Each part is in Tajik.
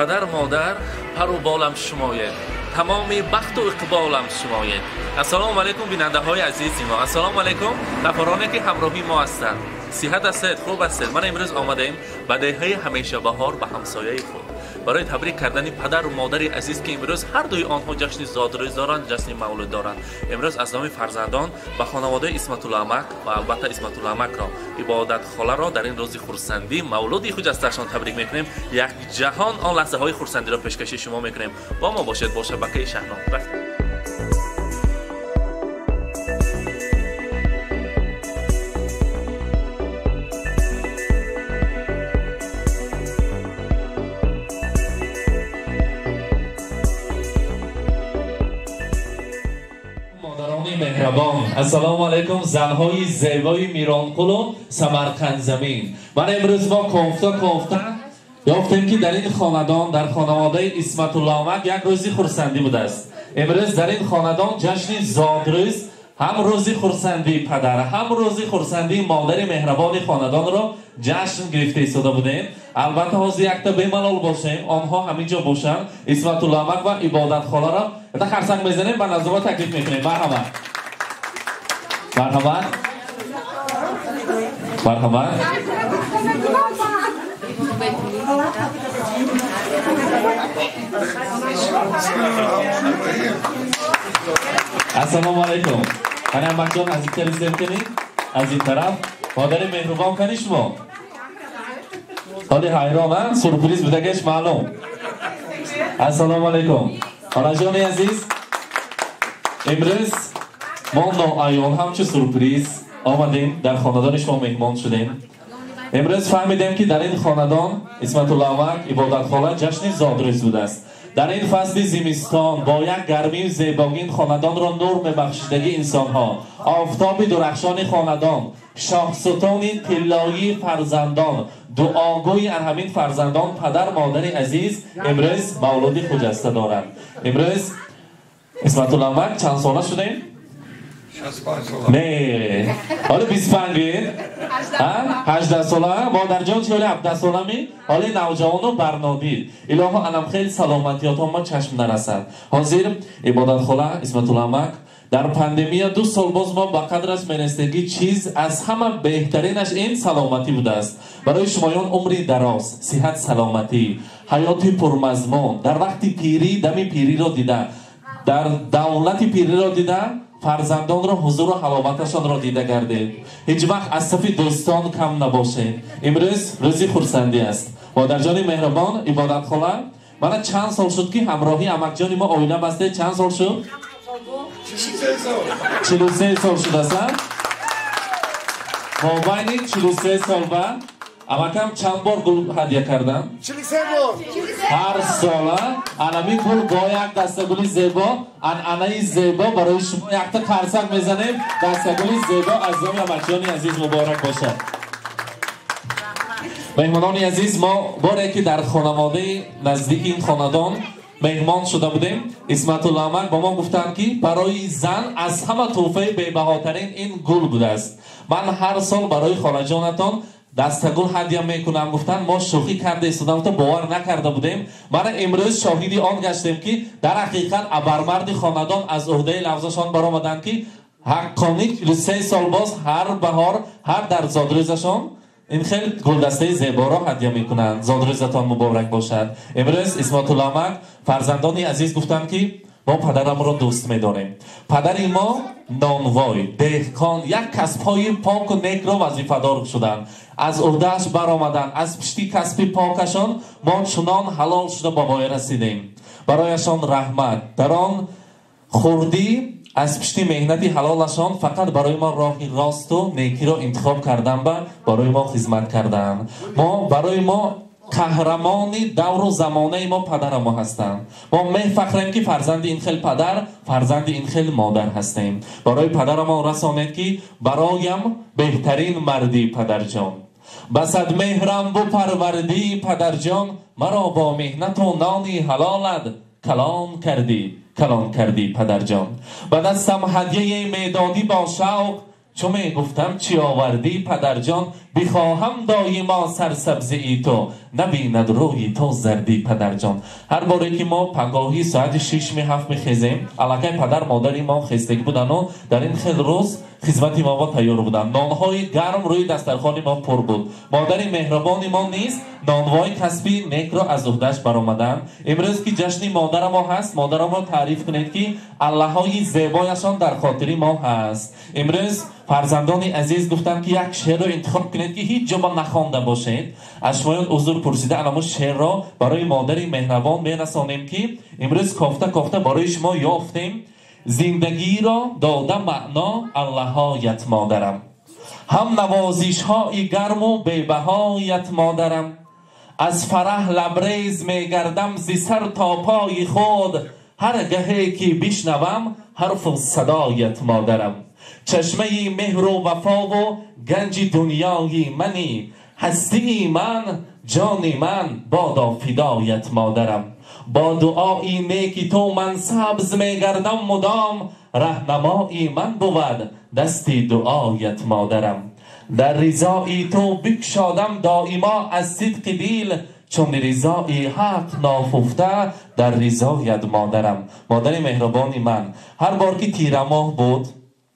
Падар, модар, пару болам шумоед, тамоми бахту иқболам шумоед. Ассалому алайкум, бинандаҳои азизи мо. Ассалому алайкум, нафароне ки ҳамроҳи мо ҳастанд. Сиҳат ҳастед, хуб ҳастед. Ман имрӯз омадаем ба деҳаи ҳамешабаҳор, ба ҳамсояи худ, барои табрик кардани падару модари азиз, ки имрӯз ҳар дуи онҳо ҷашни зодрӯз доранд, ҷашни мавлуд доранд. Имрӯз аз номи фарзандон ба хонаводаи Исматулло амак ва албатта Исматулло амакро, Ибодатхоларо дар ин рӯзи хурсандӣ мавлуди хуҷастаашон табрик мекунем. Як ҷаҳон он лаҳзаҳои хурсандиро пешкаши шумо мекунем. Бо мо бошед, бо шабакаи Шаҳно. Рафтем. Меҳрабон, ассалому алайкум, занҳои зебои Миронқулу Самарқандзамин. Ман имрӯз мо кофта кофта ёфтем, ки дар ин хонадон, дар хонаводаи Исматулло амак як рӯзи хурсандӣ будааст. Имрӯз дар ин хонадон ҷашни зодрӯз, ҳам рӯзи хурсандии падар, ҳам рӯзи хурсандии модари меҳрабони хонадонро ҷашн гирифта истода будем. Албатта, ҳозир якта бемалол бошем, онҳо ҳамин ҷо бошанд. Исматулло амак ва Ибодатхоларо якта харсанг мезанем, ба назди мо таклиф мекунем. Марҳамат, марҳамат, марҳамат. Ассалому алайкум. Ана, амакҷон, наздиктар издем кунӣ аз ин тараф. Модари меҳрубон, кани шумо? Ҳоли ҳайрон, а сюрприз будагаш маълум. Ассалому алайкум, холаҷони азиз. Имрӯз мо ноаён ҳамчу сюрприз омадем, дар хонадони шумо меҳмон шудем. Имрӯз фаҳмидем, ки дар ин хонадон Исматулло амак, Ибодатхола ҷашни зодрӯз будааст. Дар ин фасли зимистон бо як гармию зебогин хонадонро нур мебахшидагии инсонҳо, офтоби дурахшони хонадон, шоҳсутони тиллоии фарзандон, дуогӯи ан ҳамин фарзандон, падар модари азиз имрӯз мавлуди хуҷаста доранд. Имрӯз Исматулло амак чанд сола шудем? Не, ҳоли 25, 18 сола. Модарҷон чи, ҳоли 17 солами? Ҳоли навҷавону барнодил. Илоҳо, анам хел саломатиётон ма чашм нарасад. Ҳозир Ибодатхола, Исматулло амак, дар пандемия 2 сол боз мо ба қадраш мерасидагӣ чиз аз ҳама беҳтаринаш ин саломатӣ будааст. Барои шумоён умри дароз, сиҳат, саломатӣ, ҳаёти пурмазмун, дар вақти пирӣ дами пириро дида, дар давлати пириро дида, фарзандонро ҳузуру ҳаловаташонро дида гардед. Ҳеҷ вақт аз сафи дӯстон кам набошед. Имрӯз рӯзи хурсандӣ аст. Модарҷони меҳрубон, Ибодатхола, мана чанд сол шуд, ки ҳамроҳи амакҷони мо оила бастед? Чанд сол шуд? 43 сол шудааст. Мобайни 43 сол ба амакам чанд бор гул ҳадя кардам? Ҳар сола анами гул бо як дастагули зебо, анъанаи зебо. Барои шумо якта қарсак мезанем. Дастагули зебо аз номи амакҷони азиз муборак бошад. Меҳмонони азиз, мо боре ки дар хонаводаи наздики ин хонадон меҳмон шуда будем, Исматулло амак ба мо гуфтанд, ки барои зан аз ҳама тӯҳфаи бебаҳотарин ин гул будааст. Ман ҳар сол барои холаҷонатон дастагул ҳадя мекунам, гуфтанд. Мо шӯхӣ карда истодам, бовар накарда будем. Мана имрӯз шоҳиди он гаштем, ки дар ҳақиқат абармарди хонадон аз уҳдаи лафзашон баромаданд, ки ҳаққонӣ 43 сол боз ҳар баҳор, ҳар дар зодрӯзашон ин хел гулдастаи зеборо ҳадя мекунанд. Зодрӯзатон муборак бошад. Имрӯз Исматулло амак, фарзандони азиз гуфтанд, ки мо падарамро дӯст медорем. Падари мо нонвой, деҳқон, як касбҳои поку некро вазифадор шуданд, аз уҳдааш баромаданд. Аз пишти касби покашон мо чунон ҳалол шуда ба воя расидем. Барояшон раҳмат. Дар он хурдӣ аз пишти меҳнати ҳалолашон фақат барои мо роҳи росту некиро интихоб кардан ба барои мо хизмат карданд. Мо барои мо қаҳрамони давру замонаи мо падарамо ҳастанд. Мо мефахрем, ки фарзанди ин хел падар, фарзанди ин хел модар ҳастем. Барои падарамон расонед, ки бароям беҳтарин марди падарҷон, басад меҳрам бупарвардӣ падарҷон, маро бо меҳнату нони ҳалолат калон кардӣ, калон кардӣ падарҷон. Ба дастам ҳадяе медодӣ бо шавқ, чу мегуфтам чӣ овардӣ падарҷон, бихоҳам доимо сарсабзии ту, набинад рӯи ту зардӣ падарҷон. Ҳар боре ки мо пагоҳӣ соати 6-7 мехезем, аллакай падар модари мо хестагӣ будану дар ин хел рӯз хизмати мо тайёр буданд. Нонҳои гарм рӯи дастархони мо пур буд. Модари меҳрубони мо низ нонвои касби некро аз уҳдаш баромаданд. Имрӯз ки ҷашни модара мо ҳаст, модарамро таъриф кунед, ки аллаҳои зебояшон дар хотири мо ҳаст. Имрӯз фарзандони азиз гуфтанд, ки як шеърро интихоб кунед, ки ҳеҷ ҷо ба нахонда бошед. Аз шумоён узр пурсида анамо шеърро барои модари меҳрабон мерасонем, ки имрӯз кофта кофта барои шумо ёфтем. Зиндагиро дода маъно аллаҳоят модарам, ҳам навозишҳои гарму бебаҳоят модарам. Аз фараҳ лабрез мегардам зи сар то пои худ, ҳар гаҳе ки бишнавам ҳарфу садоят модарам. Чашмаи меҳру вафову ганҷи дунёи мани, ҳастии ман ҷони ман бодо фидоят модарам. Бо дуои неки ту ман сабз мегардам мудом, раҳнамои ман бувад дасти дуоят модарам. Дар ризои ту бикшодам доимо аз сидқи дил, чун ризои ҳақ нофуфта дар ризоят модарам. Модари меҳрубони ман, ҳар бор ки тирамоҳ буд,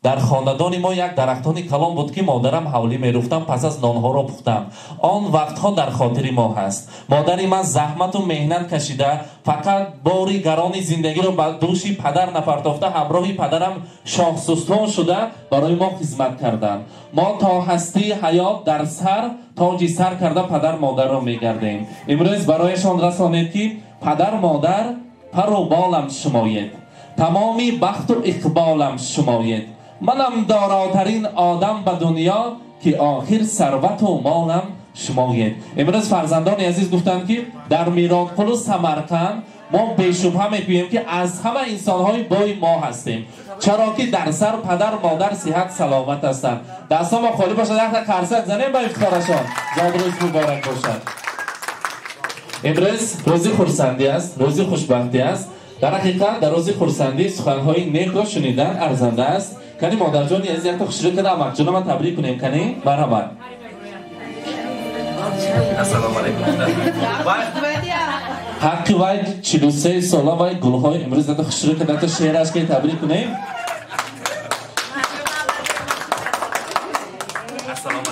дар хонадони мо як дарахтони калон буд, ки модарам ҳавлӣ меруфтам пас аз нонҳоро пухтам. Он вақтҳо дар хотири мо ҳаст. Модари ман заҳмату меҳнат кашида, фақат бори гарони зиндагиро ба дӯши падар напартофта, ҳамроҳи падарам шоҳсустон шуда барои мо хизмат карданд. Мо то ҳастии ҳаёт дар сар тоҷи сар карда падар модарро мегардем. Имрӯз барояшон расонед, ки падар модар пару болам шумоед, тамоми бахту иқболам шумоед. Манам доротарин одам ба дунё, ки охир сарвату молам шумоед. Имрӯз фарзандони азиз гуфтанд, ки дар Миронқулу Самарқанд мо бешубҳа мегӯем, ки аз ҳама инсонҳои бой мо ҳастем, чаро ки дар сар падар модар сиҳат саломат ҳастанд. Дастон мо холӣ бошад, якта қарсак занем ба ифтихорашон. Зодрӯз муборак бошад. Имрӯз рӯзи хурсандӣ аст, рӯзи хушбахтӣ аст. Дар ҳақиқат дар рӯзи хурсандӣ суханҳои некро шунидан арзанда аст. Кани модарҷони азиз якта хушрӯ карда амакҷонама табрик кунем. Кани марҳамат. Ассалому алайкум. Ҳаққи вай 43 сола вай гулҳои имрӯз якта хушрӯ карда якта шеъраш ки табрик кунем. Ассалому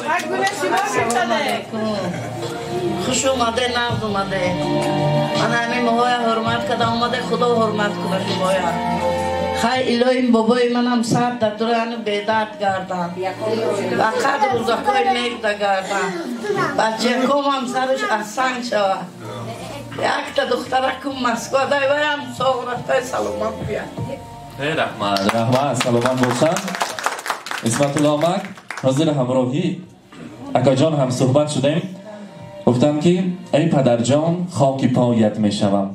алайкум. Хуш омаде, нағз омаде. Ман ҳамин моҳоя ҳурмат карда омаде, Худо ҳурмат кунад шумоя. Хай илоҳим бобои манам сар дар дурану бедард гардам, ба қадр рӯзакҳои нек дагардам, бачакомам сараш аз санг шавад. Якта духтаракум Москва дай ваям соғ рафтай саломат бия. Раҳмат, раҳмат, саломат бошанд. Исматулло амак, ҳозир ҳамроҳӣ акаҷон ҳам суҳбат шудем. Гуфтам, ки эй падарҷон, хоки поят мешавам,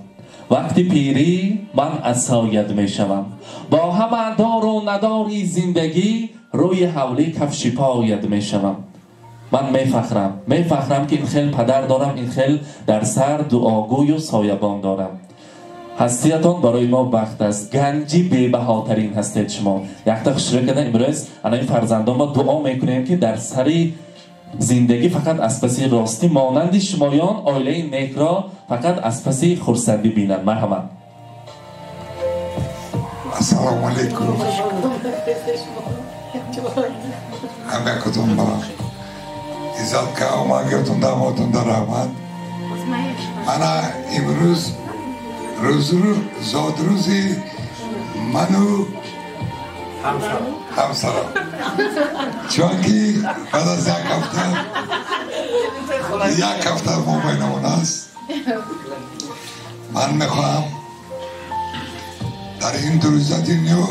вақти пирӣ ман асоят мешавам, бо ҳама дору надори зиндагӣ рӯи ҳавлӣ кафши поят мешавам. Ман мефахрам, мефахрам, ки ин хел падар дорам, ин хел дар сар дуогӯю соябон дорам. Ҳастиятон барои мо бахт аст, ганҷи бебаҳотарин ҳастед шумо. Якта хушрӯ карда имрӯз анаи фарзандон мо дуо мекунем, ки дар сари зиндагӣ фақат аз паси ростӣ монанди шумоён оилаи некро фақат аз паси хурсандӣ бинанд. Марҳамат. Ассалому алайкум. Ҳама кутум ба иззат ка омадгиятон дамотон дар раҳмат. Мана имрӯз зодрӯзи ману ҳамсарам, чунки баъд аз як ҳафта мо байнамон аст. Ман мехоҳам дар ин ду рӯза дунё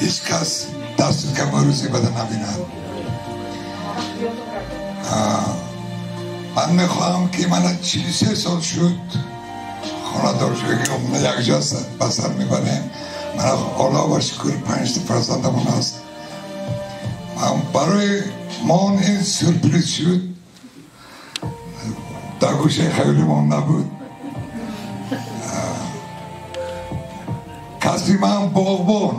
ҳеҷ кас дасту кама рӯзи бада набинад. Ман мехоҳам, ки мана 43 сол шуд хонадор шуда, ки якҷо ба сар мебарем. Мана Аллоҳ ба шукр 5 фарзандамон аст. Барои мон ин сюрприз шуд, дар гӯшаи хаёлимон набуд. Касби ман боғбон,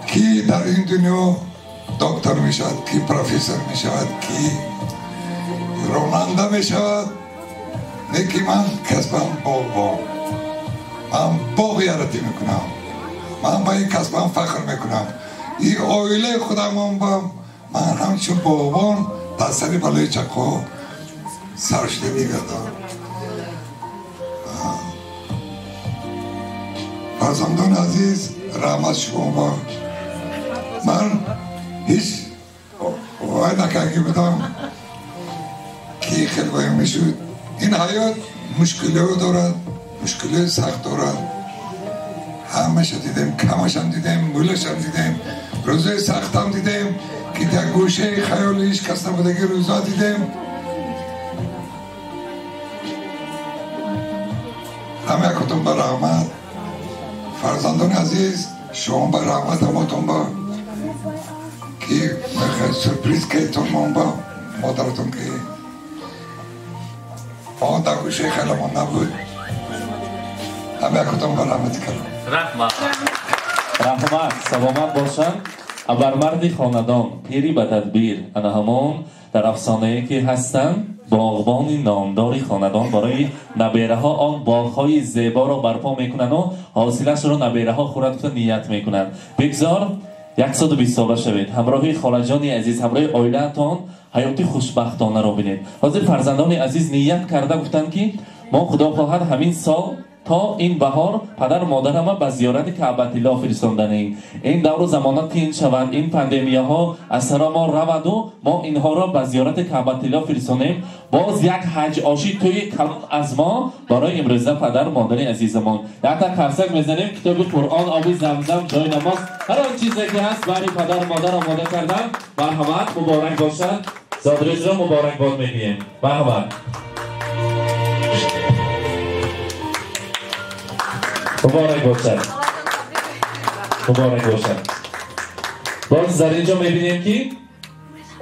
ки дар ин дунё доктор мешавад, ки профессор мешавад, ки ронанда мешавад. Неки ман касбам боғбон, ман боғ яратӣ мекунам, ман ба ин касбам фахр мекунам. Ин оилаи худамон ба ман ҳамчун боғбон дар сари балои чаққо сар шуда мегардам. Фарзандони азиз, раҳмат шумо. Ман ҳеҷ вай накарда будам ки хеле вай мешуд. Ин ҳаёт мушкилиҳо дорад, мушкилиҳои сахт дорад. Ҳамаша дидем, камашам дидем, мулашам дидем, рӯзои сахтам дидем, ки дар гӯшаи хаёли ҳеҷ кас набудаги рӯза дидем. Ҳама якотон ба раҳмат. Фарзандони азиз, шумо ба раҳмат, ҳамотон ба ки сюрприз кардетон мон ба модаратон, ки мо дар гӯшаи хаёламон набуд. Ҳама якотон ба раҳмати калом. Раҳмат, раҳмат, саломат бошанд. Абармарди хонадон, пири ба тадбир, ана ҳамон дар афсонае ки ҳастанд, боғбони номдори хонадон барои набераҳо он боғҳои зеборо барпо мекунанд ва ҳосилашро набераҳо хӯрад гуфта ният мекунанд. Бигзор 120 сола шавед, ҳамроҳи холаҷони азиз, ҳамроҳи оилаатон ҳаёти хушбахтонаро бинед. Ҳозир фарзандони азиз ният карда гуфтанд, ки мо худо хоҳад ҳамин сол то ин баҳор падару модарама ба зиёрати Каъбатиллоҳ фиристоданем. Ин давру замона тин шавад, ин пандемияҳо аз сара мо раваду мо инҳоро ба зиёрати Каъбатиллоҳ фиристонем. Боз як ҳаҷ оши тӯи калон аз мо барои имрӯза падару модари азизамон. Якта қарсак мезанем, китоби Қуръон, оби замзам, ҷои намоз, ҳар он чизе ки ҳаст барои падару модар омода кардан. Марҳамат, муборак бошад. Зодрӯзро муборакбод мегӯем. Марҳамат. Муборак бошад, муборак бошад. Боз дар инҷо мебинем, ки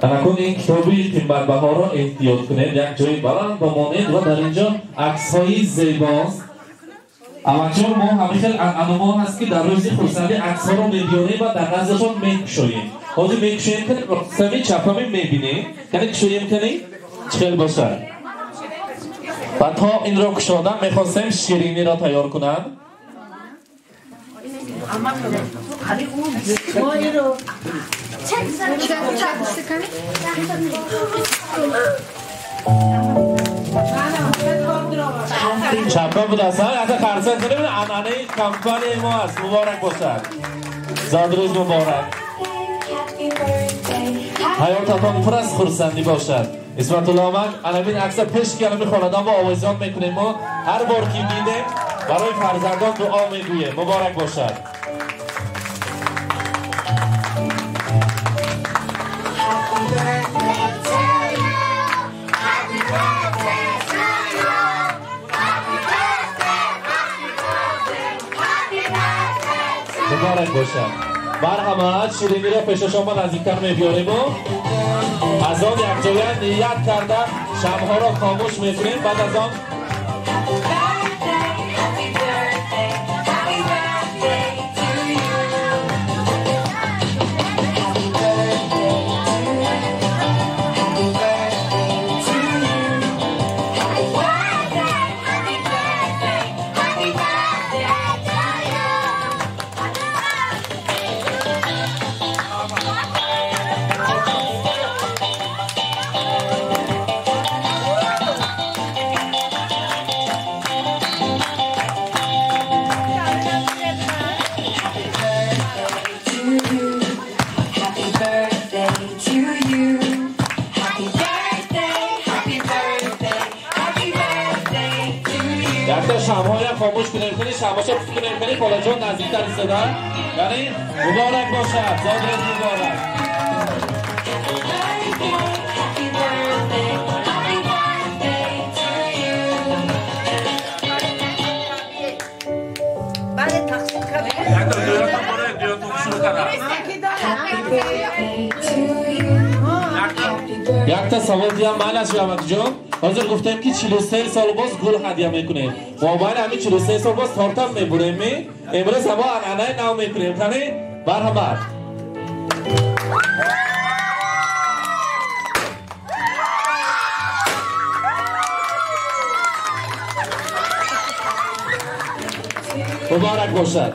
анакун ин китоби қиматбаҳоро эҳтиёт кунед, як ҷои баланд бимонед ва дар инҷо аксҳои зебост. Аввалчон мо ҳамин хел анъанамон ҳаст, ки дар рӯзи хурсандӣ аксҳоро мебиёрем ва дар наздашон мекушоем. Ҳозир мекушоем, ки ростами чапами мебинем, яъне кушоем, кани чӣ хел бошад. Ва то инро кушодан мехостем шириниро тайёр кунанд. Чапа будаст, якта қарсак занем, анъанаи компанияи мо аст. Муборак бошад, зодрӯз муборак, ҳаётатон пур аз хурсандӣ бошад. Исматулло омад, анамин акса пеш ки анами хонадон бо овезон мекунем, мо ҳар бор ки дидем барои фарзандон дуо мегӯем. Муборак бошад. Муборак бошад. Марҳамат, шириниро пешашон наздиктар мебиёрему аз он якҷоя ният карда шамъҳоро хомӯш мекунем. Баъд аз он شمع‌ها خاموش کنیم، کنی شمع‌ها کنیم، کنی خاله جان نزدیکتر ایستادن. یعنی مبارک باشد، زادروز مبارک. Якта савол диям маълаш Аҳмадҷон. Ҳозир гуфтем, ки 43 сол боз гул ҳадя мекунем. Мо байни ҳамин 43 сол боз тортам мебурем. Имрӯз ҳамо анъанаи нав мекунем. Қани, марҳамат. Муборак бошад.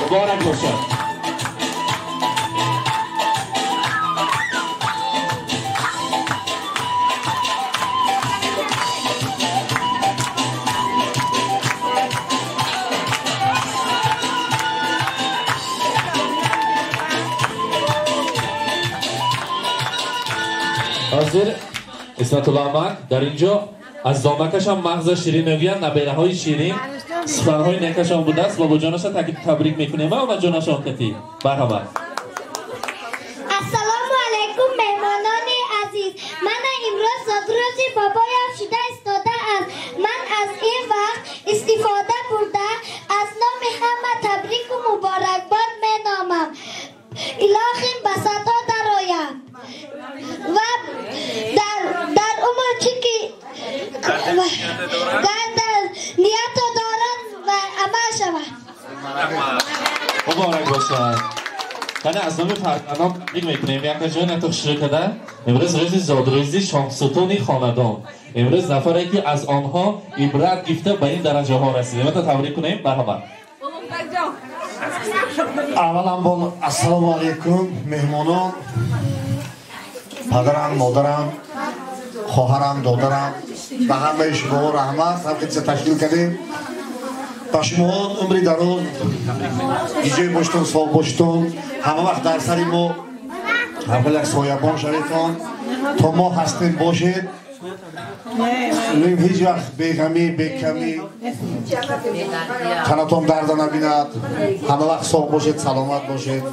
Муборак бошад. Ҳозир Исматулло амак дар инҷо аз домакашон мағза ширин мегӯянд, набераҳои ширин, суханҳои некашон будааст. Бобоҷонаша табрик мекунем ва онаҷонашон кати. Марҳамат. Ассалому алайкум, меҳмонони азиз. Ман имрӯз зодрӯзи бобоям шуда истодааст. Ман аз ин вақт истифода бурда аз номи ҳама табрику муборакбод меномам. Илоҳим ба садо дарояд ва дар умр чӣ ки дар ниято доранд ва амал шавад. Муборак бошад. Кане аз номи фарзандон табрик мекунем. Якаҷон ято хушрӯ карда. Имрӯз рӯзи зодрӯзи шоҳсутуни хонадон. Имрӯз нафаре ки аз онҳо ибрат гирифта ба ин дараҷаҳо расид. Имрӯз табрик кунем. Марҳамат. Аввалан бо ассалому алайкум меҳмонон, падарам, модарам, хоҳарам, додарам, ба ҳамаи шумо раҳмат, ҳамқиса ташкил кардем. Ба шумо умри дароз, иҷои боштон, сов боштон, ҳама вақт дар сари мо ҳамхел як соябон шаведтон, то мо ҳастем бошед. Ҳеҷ вақт беғамӣ, бекамӣ, танатон дарда набинад, ҳама вақт соғ бошед, саломат бошед.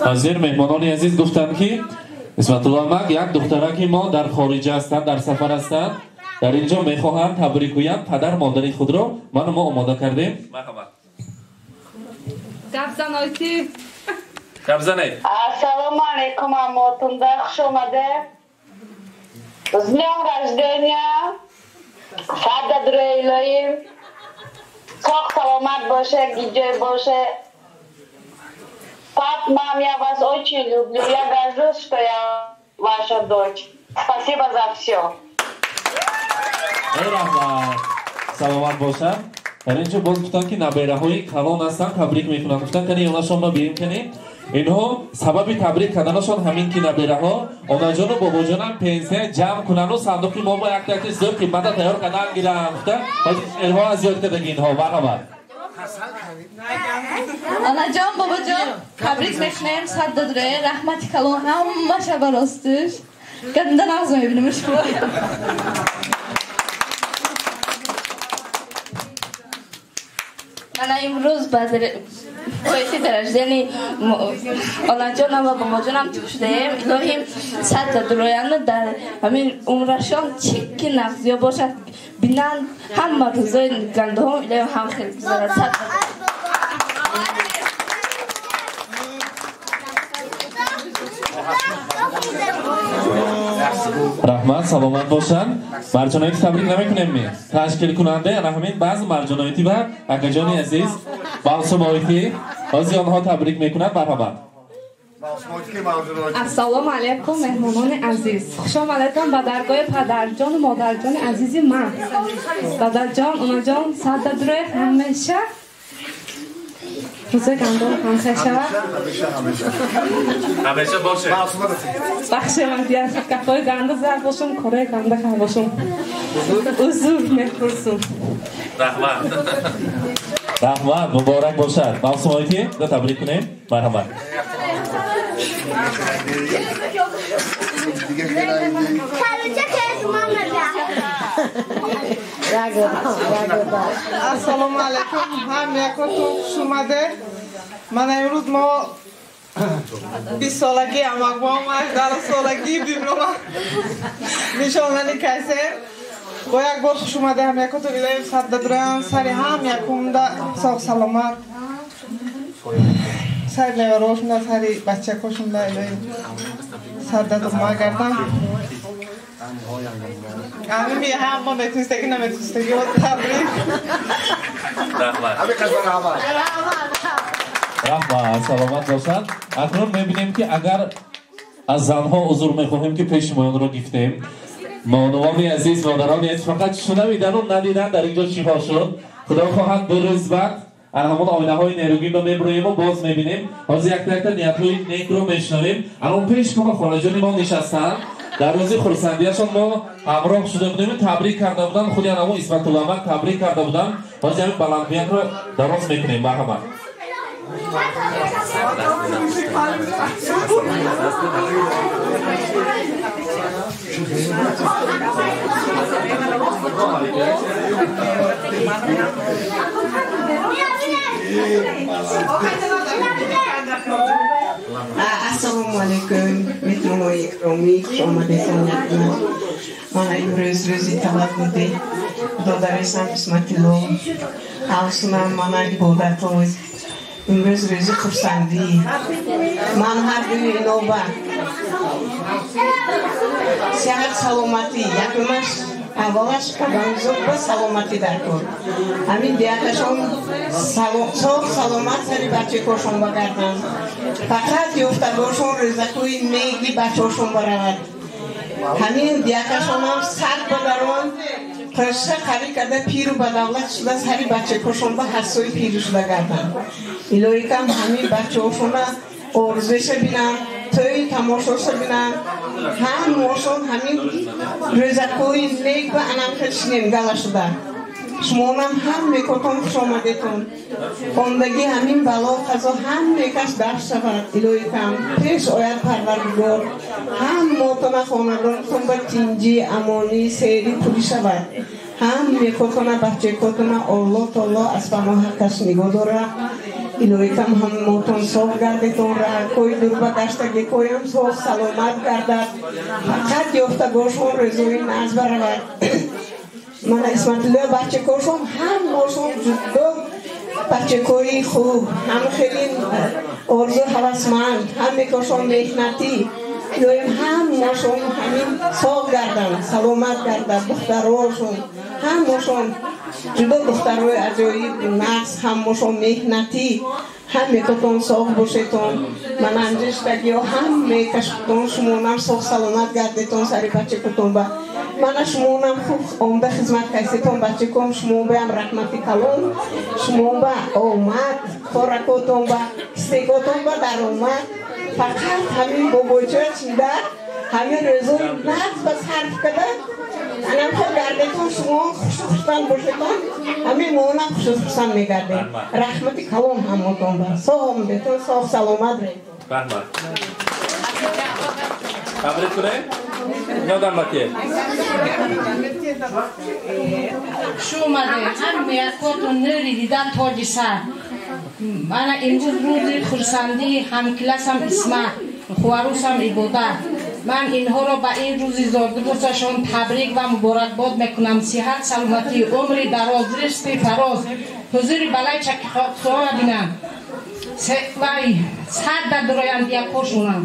Ҳозир меҳмонони азиз гуфтанд ки Исматулло амак як духтараки мо дар хориҷа ҳастанд, дар сафар ҳастанд, дар инҷо мехоҳанд табрик гӯянд падар модари худро. Ману мо омода кардем. Марҳамат. Гап зан ойти. Гап занед. Ассалому алайкум, аммотунда хуш омадед. С днем рождения. Сада дурои. Соғ саломат боше, гиҷой боше. Пап, мам, я вас очень люблю. Я горжусь, что я ваша дочь. Спасибо за все. Раҳмат, саломат бошад. Дар инҷо боз гуфтанд ки набераҳои калон ҳастанд, табрик мекунанд. Гуфтанд кани онашонро бием кани. Инҳо сабаби табрик карданашон ҳамин ки набераҳо онаҷону бобоҷонам пенсия ҷамъ кунанду сандуқи мо бо як-якти зиёд қимата тайёр кардан гиранд. Гуфтанд шеърҳо аз ёд кардаги инҳо. Марҳамат. Анаҷон, бобоҷон, табрик мекунем, сад додре, раҳмати калон ҳамаша баростиш. Ганда нағз мебинем шумо. Мана имрӯз ба боиси дараждани онаҷонам ва бобоҷонам тух шудаем. Илоҳим сад дурояну дар ҳамин умрашон чӣ ки нағзиё бошад бинанд, ҳама рӯзои гандаҳом илоҳим ҳам хел гузарад. Сад Раҳмат, саломат бошанд. Марҷоноити табрик намекунем ми? Ташкилкунандаи ана ҳамин баъзе марҷоноити ва акаҷони азиз Мавсумоити ҳозир онҳо табрик мекунанд. Марҳамат. Ассалому алайкум, меҳмонони азиз. Хуш омадетон ба даргоҳи падарҷону модарҷони азизи ман. Дадаҷон, онаҷон, саддадурӯи ҳамеша рӯзои гандум ҳамхел шавад. Ҳамеша бошед. Бахше ман дияр гапҳои ганда зад бошум, кораи ганда кар бошум. Узр мепурсум. Раҳмат. Раҳмат, муборак бошад. Мавсумоити да табрик кунем. Марҳамат. Ассалому алайкум, ҳам якотон хуш омадед. Ман имрӯз мо 20 солагӣ амакбом, 18 солагӣ биброма нишонани касем. Бо як бор хуш омада ҳам якотон, илоҳим саддадурам сари ҳам якумда соғ саломат, сари неварошунда, сари бачакошунда илоҳим саддадурма гардам. Ами ҳам мо метунистагӣ наметунистагӣ табрик. Раҳмат. Раҳмат, саломат бошанд. Акнун мебинем ки агар аз занҳо узр мехоҳем ки пеши моёнро гифтем. Бонувони азиз, модарони азиз, фақат шунавидану надидан дар инҷо чиҳо шуд. Худо хоҳад ду рӯз баъд ана ҳамон оинаҳои нерӯгинро мебурӯему боз мебинем. Ҳозир якта якта ниятҳои некро мешунавем. Анон пеш кума холаҷони мо нишастанд. Дар рӯзи хурсандиашон мо ҳамроҳ шуда будем, табрик карда буданд. Худи ана ҳамон Исматулло амак табрик карда буданд. Ҳозир ҳамин баландгӯякро дароз мекунем. Марҳамат. Ассалому алайкум, меҳмонои икромӣ, хуш омадетон. Мана имрӯз рӯзи таваллуди додарисам Исматилло, ҳавсунам мана ибодатоз. Имрӯз рӯзи хурсандӣ. Ман ҳар дуи иноба сиҳат саломатӣ, якумаш аввалаш одамзод ба саломатӣ дар кор. Ҳамин дияташон соғ саломат сари бачакошон багарданд. Фақат ёфтагошон рӯзакҳои неги бачаҳошон баравад. Ҳамин дияташонам сад бадарон қирша қарӣ карда пиру ба давлат шуда сари бачакошон ба ҳассои пиру шуда гарданд. Илоҳикам ҳамин бачаҳошона орзуша бинанд, тӯи тамошоша бинанд. Ҳамошон ҳамин рӯзакҳои нек ба анамхел шинем гала шуда. Шумонам ҳам мекотон хуш омадетон. Хондагӣ ҳамин бало қазо ҳам мекаш дарс шавад. Илоҳикам пеш ояд Парвардигор. Ҳам мотона хонадонтон ба тинҷӣ, амонӣ, сери пулӣ шавад. Ҳам мекотона бачакотона Аллоҳ таоло аз паноҳакаш нигоҳ дорад. Илоҳикам ҳам мотон соғ гардетон, раҳкои дурба гаштагикоям соғ саломат гардад. Фақат ёфтагошон рӯзои наз баравад. Мана Исматилло бачакошон ҳамошон ҷудо бачакои хуб, ҳам хеле орзу ҳавасманд, ҳамекошон меҳнатӣ. Илоҳим ҳамошон ҳамин соғ гарданд, саломат гардад. Духтарошон ҳамошон ҷудо духтарои аҷоиб нақс, ҳамошон меҳнатӣ. Ҳамекотон соғ бошетон. Мана анҷиштагиҳо ҳамекашутон, шумонам соғ саломат гардетон сари бачакотон ба. Мана шумонам хуб омда хизмат кайсетон бачаком, шумонбаям раҳмати калон, шумонба омад, коракотон ба, кистекотон ба даромад. Фақат ҳамин бобоҷо чида, ҳамин рӯзои нағз ба сарф карда, анамхел гардетон, шумо хушу хурсанд бошетон, ҳамин моонам хушу хурсанд мегардем. Раҳмати калон ҳамотон ба. Соғ омадетон, соғ саломат ретон. Раҳмат. Табрик кунем? Ёдам бакет. Хуш омадед. Ҳам якотон нури дида тоҷи сар. Мана имрӯз рӯзи хурсандии ҳамкиласам Исмат, хуварусам Ибодат. Ман инҳоро ба ин рӯзи зодрӯзашон табрик ва муборакбод мекунам. Сиҳат, саломатӣ, умри дароз, ризқи фароз, ҳузури балай чакихоксоа бинам. Вай сад дадуроянд якошонам.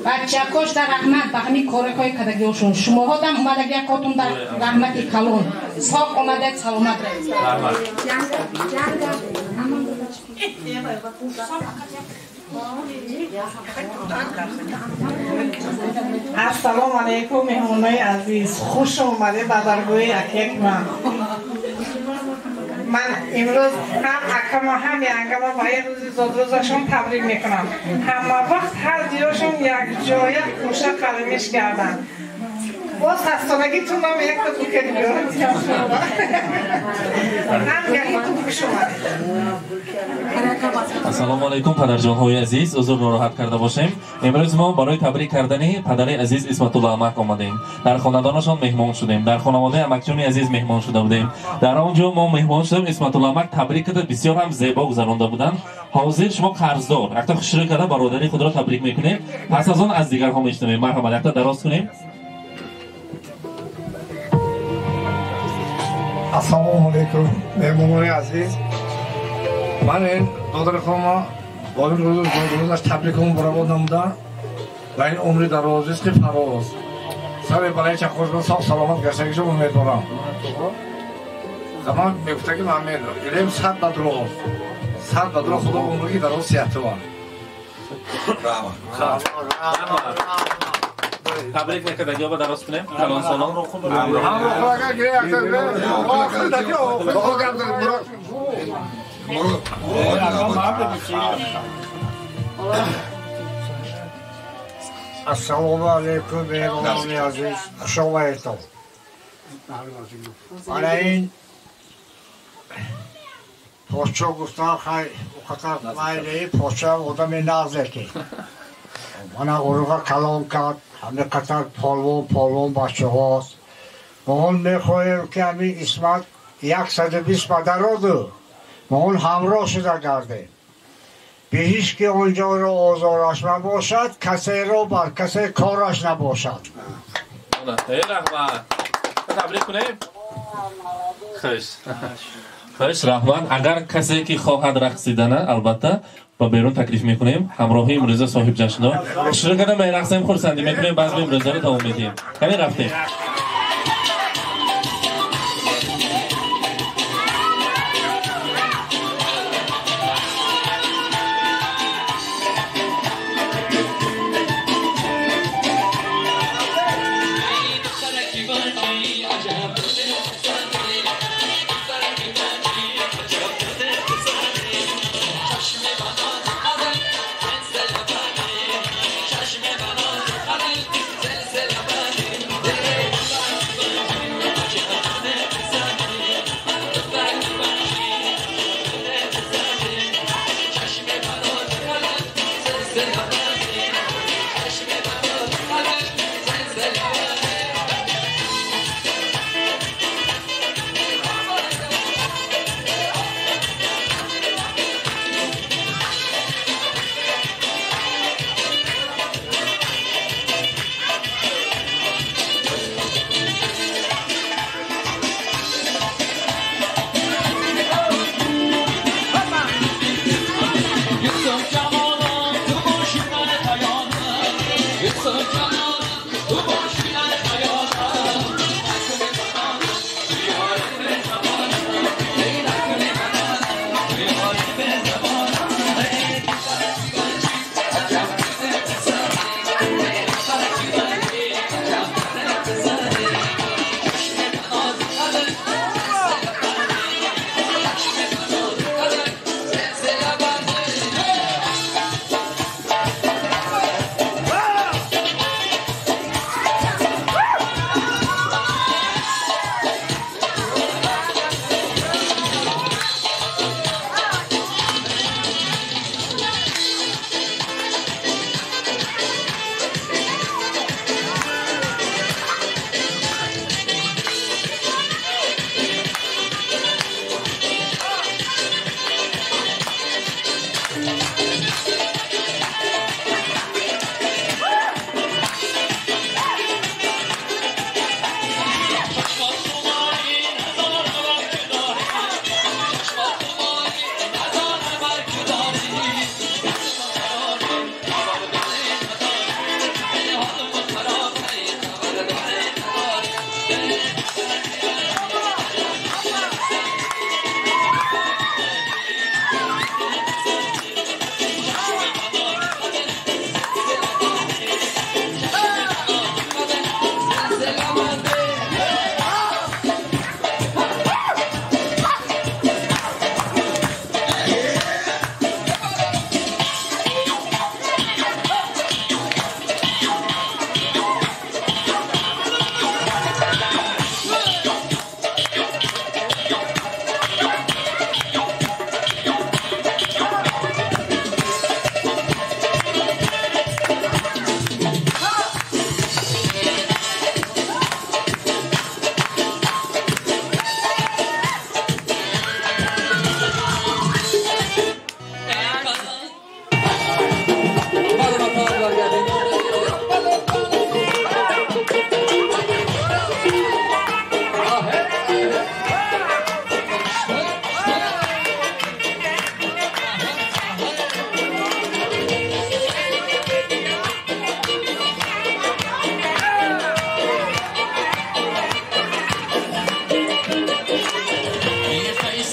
Бачакош дар раҳмат ба ҳамин коракҳои кардагиҳошон. Шумоҳодам омадагиякотон дар раҳмати калон. Соғ омадед, саломат равед. Ассалому алайкум, меҳмонои азиз. Хуш омадед ба даргоҳи акияк ман. Ман имрӯз ҳам акамо ҳам янгамо ба ин рӯзи зодрӯзашон табрик мекунам. Ҳама вақт ҳар дуёшон якҷоя кӯша қаламиш карданд. Боз ҳафтсолагитон ман якта букет биёрам. Ҳамгакитон хуш омадед. Ассалому алайкум, падарҷонҳои азиз, узр нороҳат карда бошем. Имрӯз мо барои табрик кардани падари азиз Исматулло амак омадем. Дар хонадонашон меҳмон шудем. Дар хонаводаи амакҷони азиз меҳмон шуда будем. Дар он ҷо мо меҳмон шудем. Исматулло амак табрик карда бисёр ҳам зебо гузаронда буданд. Ҳозир шумо қарздор. Якта хушрӯй карда бародари худро табрик мекунем. Пас аз он аз дигарҳо мешунавем. Марҳамат, якта дароз кунем. Ассалому алайкум, меҳмонони азиз. Ман ин додари худро бо ин рӯзаш табрикам баровард намуда ва ин умри дароз, ризқи фароз, сари балаи чаққош сог саломат гаштагиша умедворам. Ман мегуфта ки ман илем 100 ба дуроз, 100 ба дуроз, худо умри дароз сиҳативон. Табрик мекарда ё ба дароз кунем калонсолон. Ассалому алайкум, меҳмонони азиз, хуш омадетон. Ана ин подшоҳ гуфтан, хай муқаттар майли подшоҳ одами нағзе ки мана уруға калон кард, ҳами қатар полвон полвон бачаҳост. Мо он мехоҳем ки ҳамин Исмат 120 ба дароду мо он ҳамроҳ шуда гардем. Беҳиш ки онҷоро озораш набошад, касеро бар касе кораш набошад. Раҳмат. Табрик кунем. Хуш. Хуш, раҳмат. Агар касе ки хоҳад рақсидана, албатта ба берун таклиф мекунем. Ҳамроҳи имрӯза соҳиб ҷашно. Шурӯъ карда мерақсем, хурсандӣ мекунем, баъзе имрӯзаро давом медиҳем. Кани рафтем.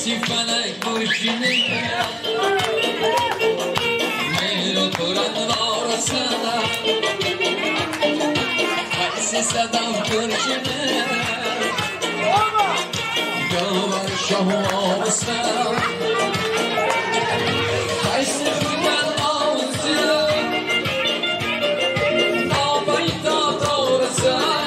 کسی فلک باشینه مهر و تورن را رسنم کسی صدم کرشینه گوهر شاه آبستم کسی خودن آوزیم آبایتا دورسم.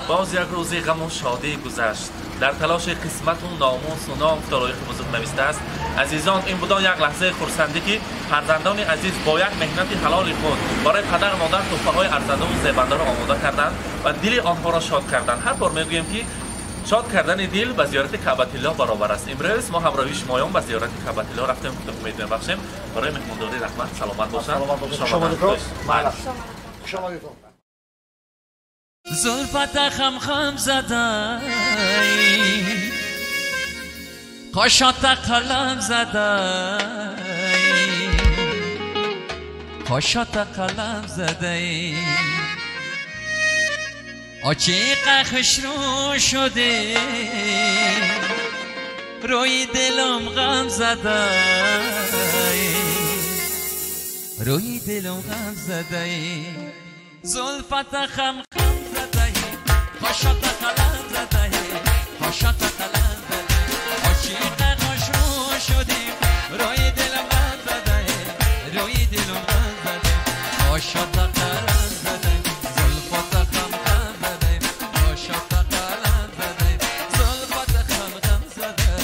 Боз як рӯзи ғаму шодӣ гузашт дар талоши қисмату номусу ном тароихи бузург навистааст. Азизон, ин будон як лаҳзаи хурсандӣ, ки фарзандони азиз бо як меҳнати ҳалоли худ барои падару модар туҳфаҳои арзандаву зебандаро омода карданд ва дили онҳоро шод карданд. Ҳар бор мегӯем, ки шод кардани дил ба зиёрати Каъбатиллоҳ баробар аст. Имрӯз мо ҳамроҳи шумоён ба зиёрати Каъбатиллоҳ рафтем, худо умед мебахшем. Барои меҳмондорӣ раҳмат, саломат бошанд. Хуш омадед. زلفت خم خم زده، قاشات قلم زده، قاشات قلم زده، آچیق خوش رو شده، روی دلم غم زده، روی دلم غم زده. زلفت خم خم زده، قاشات قلم زده، قاشات قلم زده، عاشق خوش رو شدیم، روی دلم غم زده، روی دلم غم زده، قاشات قلم زده، زلفت خم خم زده، قاشات قلم زده، زلفت خم خم زده.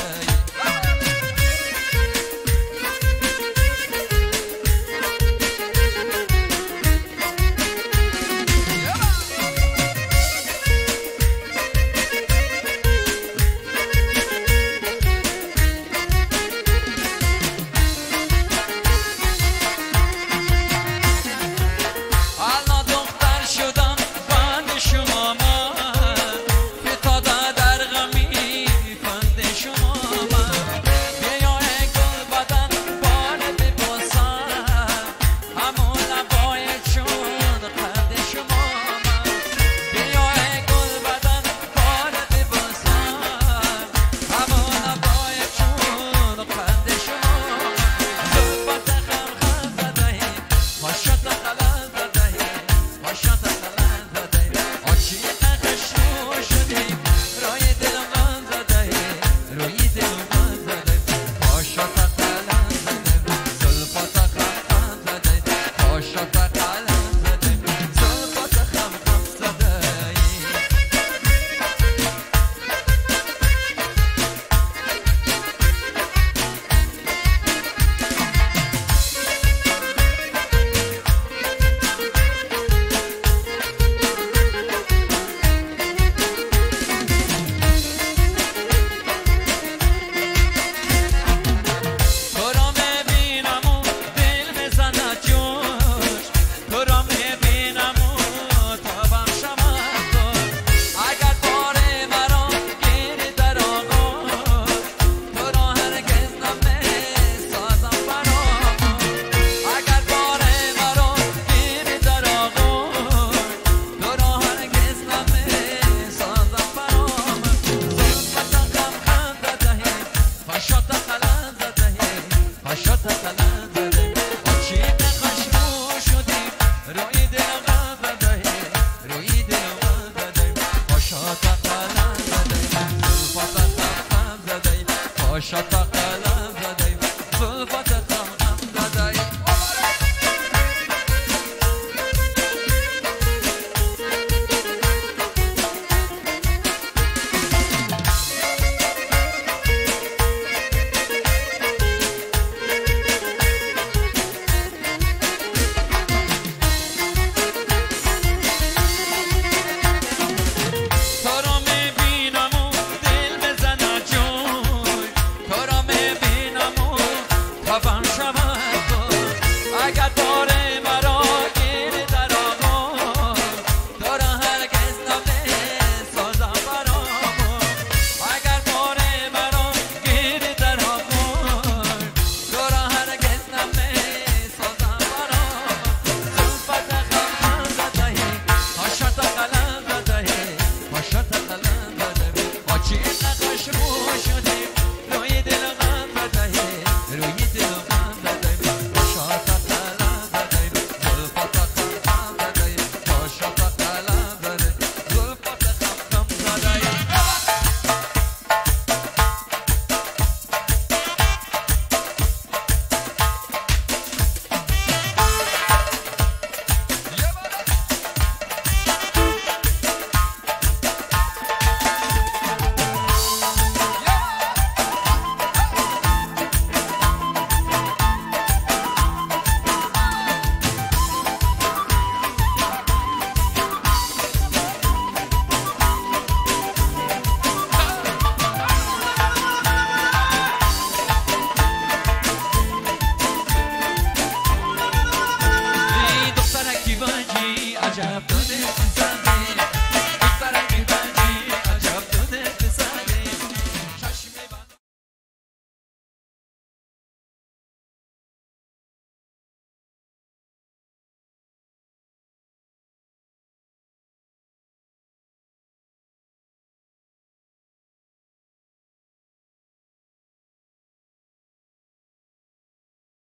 додем.